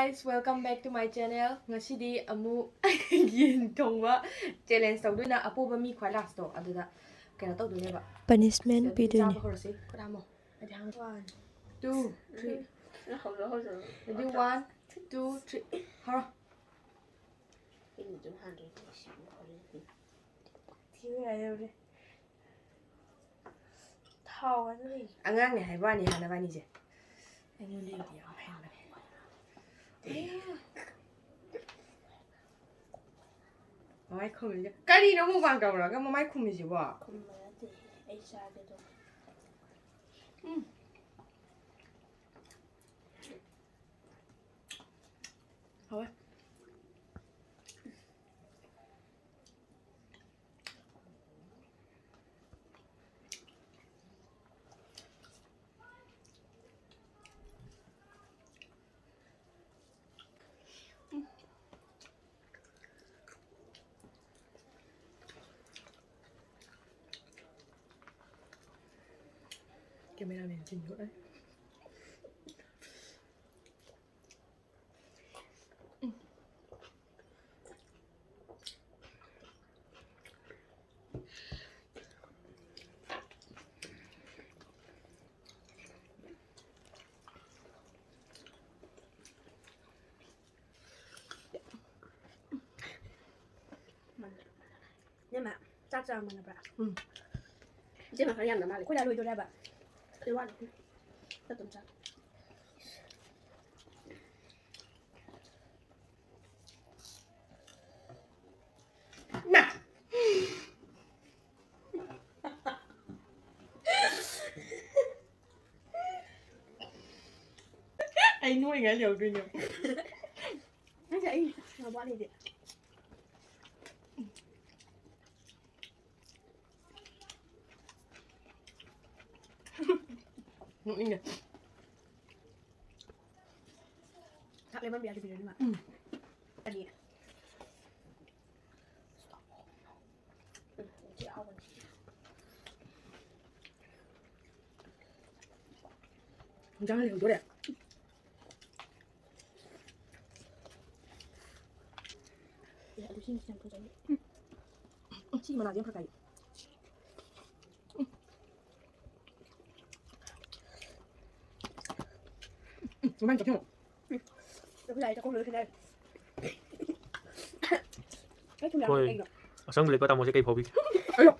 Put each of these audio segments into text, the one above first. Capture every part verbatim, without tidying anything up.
Guys, welcome back to my channel. ꯉꯁꯤꯗꯤ ꯑꯃꯨꯛ ꯌꯦꯟ ꯊꯣꯡꯕ challenge ꯇꯧꯗꯣꯏꯅ ꯑꯄꯣꯕ ꯃꯤ ꯈ꯭ꯋꯥꯏ last ꯇꯣ ꯑꯗꯨꯗ ꯀꯩꯅꯣ ꯇꯧꯗꯣꯏꯅꯦꯕ꯫ Punishment ꯑꯗꯨꯗꯤ ꯄꯤꯗꯣꯏꯅꯦ꯫ ꯆꯥꯕ ꯍꯧꯔꯁꯤ꯫ ꯈꯨꯠ ꯍꯥꯝꯃꯣ꯫ ꯑꯩꯗꯤ ꯍꯥꯝꯃꯣ꯫ One, two, three. ꯍꯧꯔꯣ ꯍꯧꯔꯣ꯫ ꯑꯗꯨꯗꯤ one, two, three. ꯍꯧꯔꯣ꯫ ꯑꯩꯅ ꯑꯗꯨꯝ ꯍꯥꯟꯗꯣꯏꯅꯦ ꯁꯤꯕꯨ ꯍꯧꯔꯦ꯫ ꯊꯤꯕ ꯌꯥꯏ ꯌꯧꯔꯦ꯫ ꯊꯥꯎ ꯑꯗꯨ ꯂꯩ꯫ ꯑꯉꯥꯡꯅꯦ ꯍꯥꯏꯕ ꯋꯥꯅꯤ ꯍꯥꯟꯅꯕꯥꯅꯤꯁꯦ꯫ ꯑꯩꯉꯣꯟꯗꯒꯤꯗꯤ ꯌꯥꯝ ꯍꯩꯕꯅꯦ꯫ ꯃꯃꯥꯏ ꯈꯨꯝꯃꯤꯁꯦ ꯀꯔꯤꯅꯣ? ꯃꯨꯛꯕꯥꯡ ꯇꯧꯔꯒ ꯃꯃꯥꯏ ꯈꯨꯝꯃꯤꯁꯤꯕꯣ? ꯈꯨꯝꯕ ꯅꯠꯇꯦ꯫ ꯑꯩ ꯆꯥꯒꯦ ꯇꯧꯕ꯫ ꯎꯝ꯫ ꯍꯥꯎꯋꯦ꯫ Cameraman ꯁꯤꯡꯗꯣ ꯑꯩ꯫ ꯏꯅꯝꯃ, ꯆꯥꯛ ꯆꯥꯔꯝꯃꯅꯕ꯭ꯔꯥ? ꯎꯝ꯫ ꯏꯆꯦꯃ ꯈꯔ ꯌꯥꯝꯅ ꯃꯥꯜꯂꯦ꯫ ꯑꯩꯈꯣꯏ ꯗꯥ ꯂꯣꯏꯗꯣꯔꯦ ꯍꯥꯏꯕ꯫ ꯑꯩ ꯋꯥꯠꯂꯤ꯫ ꯈꯔ ꯑꯗꯨꯝ ꯆꯥ꯫ ꯑꯩ ꯅꯣꯏꯉꯥꯏ ꯌꯧꯗꯣꯏꯅꯦ꯫ ꯅꯠꯇꯦ, ꯑꯩ ꯌꯥꯝ ꯋꯥꯠꯂꯤꯗꯤ꯫ ꯅꯣꯛꯅꯤꯡꯉꯦ꯫ ꯆꯥꯛ ꯂꯦꯝꯍꯟꯕ ꯌꯥꯗꯕꯤꯔꯅꯦꯕ꯫ ꯎꯝ꯫ ꯑꯅꯤ꯫ ꯎꯝ, ꯁꯤ ꯑꯍꯥꯎꯕꯅꯤ꯫ ꯍꯤꯟꯖꯥꯡ ꯂꯩꯍꯧꯗꯣꯔꯦ꯫ ꯁꯤ ꯃꯅꯥꯁꯦ ꯌꯥꯝ ꯐꯔꯛ ꯇꯥꯏ꯫ ꯎꯝ, ꯃꯃꯥꯡ ꯆꯠꯈꯤꯅꯣ꯫ ꯎꯝ꯫ ꯑꯩꯈꯣꯏ ꯂꯥꯏ ꯆꯥꯛꯈꯨꯝ ꯂꯣꯏ ꯈꯦꯠꯅꯔꯦ꯫ ꯑꯩ ꯊꯨꯝ ꯌꯥꯛꯄ ꯍꯣꯏ꯫ ꯀꯩꯒꯤꯅꯣ? ꯑꯁꯪꯕ ꯂꯩꯄ ꯇꯥꯃꯣꯁꯦ ꯀꯩ ꯐꯥꯎꯕꯤꯒꯦ? ꯑꯌꯣ!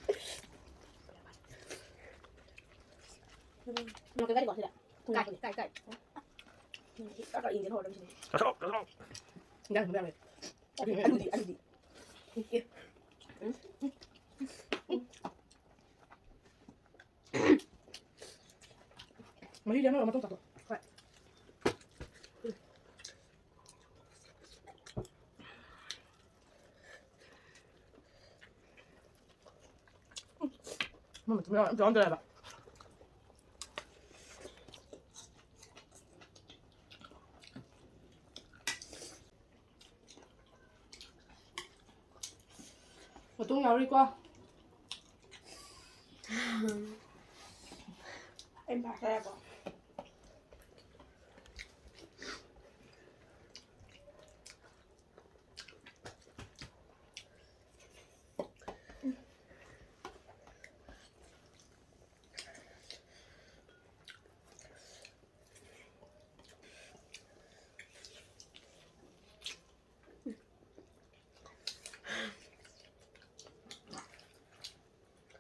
ꯎꯝ꯫ ꯀꯩꯅꯣ ꯀꯩꯀꯥꯗꯤꯀꯣ ꯁꯤꯗ꯫ ꯊꯨꯝ ꯌꯥꯛꯄꯅꯦ꯫ ꯀꯥꯏ, ꯀꯥꯏ, ꯀꯥꯏ꯫ ꯎꯝ꯫ ꯆꯥꯛꯀ ꯏꯟꯖꯤꯟ ꯍꯧꯔꯗꯕꯅꯤ ꯁꯤꯗꯤ꯫ ꯆꯥꯊꯣꯛ, ꯆꯥꯊꯣꯛ꯫ ꯏꯟꯖꯥꯡ ꯊꯨꯝ ꯌꯥꯛꯄꯅꯦ꯫ ꯑꯗꯨꯗꯤ, ꯑꯂꯨꯗꯤ, ꯑꯂꯨꯗꯤ꯫ ꯑꯦ꯫ ꯎꯝ꯫ ꯃꯍꯤꯗꯤ ꯑꯅꯧꯕ ꯃꯇꯨꯡ ꯇꯥꯛꯑꯣ꯫ ꯍꯣꯏ꯫ ꯃꯃꯤꯠ ꯇꯨꯝ ꯌꯥꯎꯔ ꯑꯝꯇ ꯌꯥꯎꯔꯝꯗ꯭ꯔꯦꯕ꯫ ꯃꯇꯨꯡ ꯌꯥꯎꯔꯤꯀꯣ꯫ ꯑꯩ ꯃꯄꯥ ꯆꯥꯔꯕꯣ?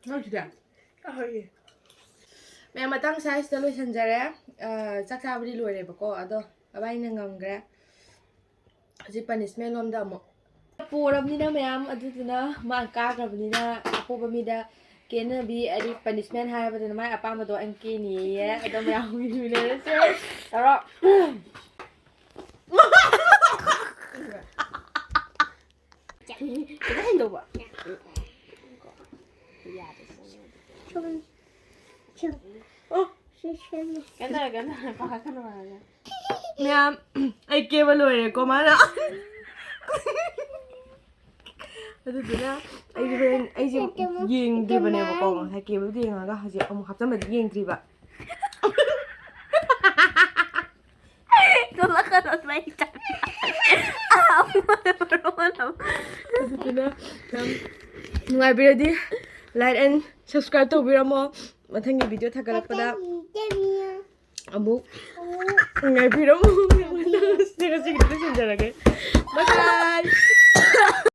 ꯅꯪ ꯁꯤꯗꯤ? ꯃꯌꯥꯝ, ꯃꯇꯥꯡ ꯁ꯭ꯋꯥꯏꯁꯤꯗ ꯂꯣꯏꯁꯤꯟꯖꯔꯦ꯫ ꯑ, ꯆꯥꯛ ꯆꯥꯕꯗꯤ ꯂꯣꯏꯔꯦꯕꯀꯣ, ꯑꯗꯣ ꯃꯕꯥꯏꯅ ꯉꯝꯈ꯭ꯔꯦ꯫ ꯍꯧꯖꯤꯛ punishment ꯂꯣꯝꯗ ꯑꯃꯨꯛ ꯄꯣꯔꯕꯅꯤꯅ ꯃꯌꯥꯝ, ꯑꯗꯨꯗꯨꯅ ꯃꯥ ꯀꯥꯈ꯭ꯔꯕꯅꯤꯅ ꯑꯄꯣꯕ ꯃꯤꯗ ꯀꯦꯟꯅꯕꯤ, ꯍꯥꯏꯗꯤ punishment ꯍꯥꯏꯔꯕꯗꯨꯅ ꯃꯥꯏ ꯑꯄꯥꯝꯕꯗꯣ ꯑꯩꯅ ꯀꯦꯅꯤꯌꯦ꯫ ꯑꯗꯣ ꯃꯌꯥꯝ ꯌꯦꯡꯃꯤꯟꯅꯔꯁꯦ꯫ ꯇꯧꯔꯣ꯫ ꯈꯤꯇꯪ ꯍꯦꯟꯗꯧꯕ꯫ ꯌꯥꯗꯦ꯫ ꯁꯨꯝ, ꯁꯨꯝ꯫ ꯑꯣ꯫ ꯁꯤ ꯁꯦꯝꯃꯦ꯫ ꯀꯩꯅꯣ ꯇꯧꯔꯦ, ꯀꯩꯅꯣ ꯇꯧꯔꯦ, ꯄꯥꯈꯠꯀꯅꯣ ꯍꯥꯏꯔꯒ꯫ ꯃꯌꯥꯝ, ꯑꯩ ꯀꯦꯕ ꯂꯣꯏꯔꯦꯀꯣ ꯃꯥꯅ꯫ ꯑꯗꯨꯗꯨꯅ ꯑꯩꯁꯦ ꯍꯣꯔꯦꯟ, ꯑꯩꯁꯦ ꯌꯦꯡꯗ꯭ꯔꯤꯕꯅꯦꯕꯀꯣ, ꯉꯁꯥꯏ ꯀꯦꯕꯗꯨꯗꯤ ꯌꯦꯡꯉꯒ ꯍꯧꯖꯤꯛ ꯑꯃꯨꯛ ꯍꯥꯞꯆꯟꯕꯗꯤ ꯌꯦꯡꯗ꯭ꯔꯤꯕ꯫ ꯑꯗꯨꯗꯨꯅ ꯌꯥꯝ ꯅꯨꯡꯉꯥꯏꯕꯤꯔꯗꯤ like and subscribe ꯇꯧꯕꯤꯔꯝꯃꯣ꯫ ꯃꯊꯪꯒꯤ video ꯊꯥꯒꯠꯂꯛꯄꯗ ꯑꯃꯨꯛ ꯉꯥꯏꯕꯤꯔꯝꯃꯣ꯫ ꯉꯁꯤꯒꯤꯗꯤ ꯂꯣꯏꯁꯤꯟꯖꯔꯒꯦ꯫ Bye bye꯫